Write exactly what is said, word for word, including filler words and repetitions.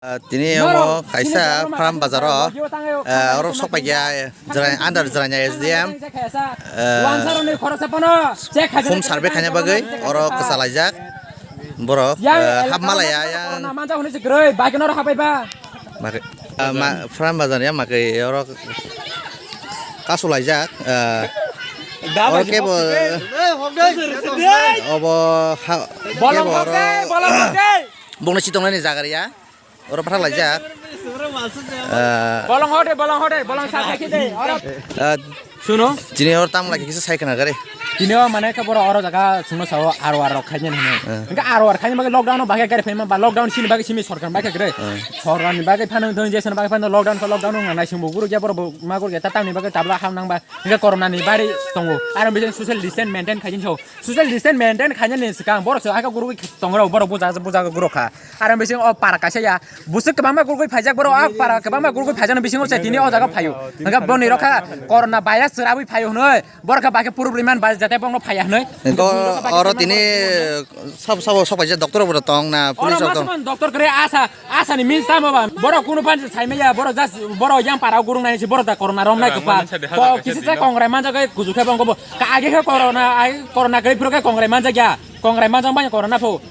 Ah, tini omo kaisa farm bazar o, ah, oro sok paikha, Jrai-, under Jraina S D M, ah, home survey khaina bagwi oro kwchalaijak borok, ah, hap malaya yang. Bakhe, ah, ma-, farm bazar ya makhe oro kasulaijak, ah, oro kebo, obo ha-, kebo oro bongni chitongnani jaga ya. Oro pathak laijak. Ah, bolong hode, bolong hode, bolong sa khai de. Oro ah, suno. Chini oro tam lai kisa sai kana gare. Tini o mane khe borok oro jaga sungno sao R O R rok khainani hino. Ah. Hingke R O R khainani bagwi lockdown o bagwi gari phaima ba lockdown sini bagwi simi sorkar bagwi gre. Ah. Sorkar ni bagwi phano thon jesana bagwi phano lockdown ko lockdown no nai sumbu guru ya borok ma guru ya ta tamni bagwi tabla ham nang ba hingke corona ni bari tongo. Aro bijing social distance maintain khaijin so. Social distance maintain khainani swkang borok se aka guru tongo borok buja buja guru kha. Aro bising o para kaisa ya. Busuk kwbangma gurgui phaijak borok, a para kwbangma gurgui phaijakno bisingo se tini o jaga phaio. Hingke boni rokha corona virus chwrabwi phaio hwnwi. Borok khe bakhe purubri man bai jate bongno phaiya hwnwi. Hingke oro tini sab sabo sok paijak doctor bo tong na police rok tong. Oro doctor kre asa, asa ni min samo ba. Borok kunu pan sai maya, borok just borok yang para gurung nai si borok ta corona rom nai kpa. Ko kisi sa kongrai manjak kuju khe bongko bo. Ka age khe corona, ai corona kre phiro khe kongrai manjak ya. Kongrai manjak bai corona pho.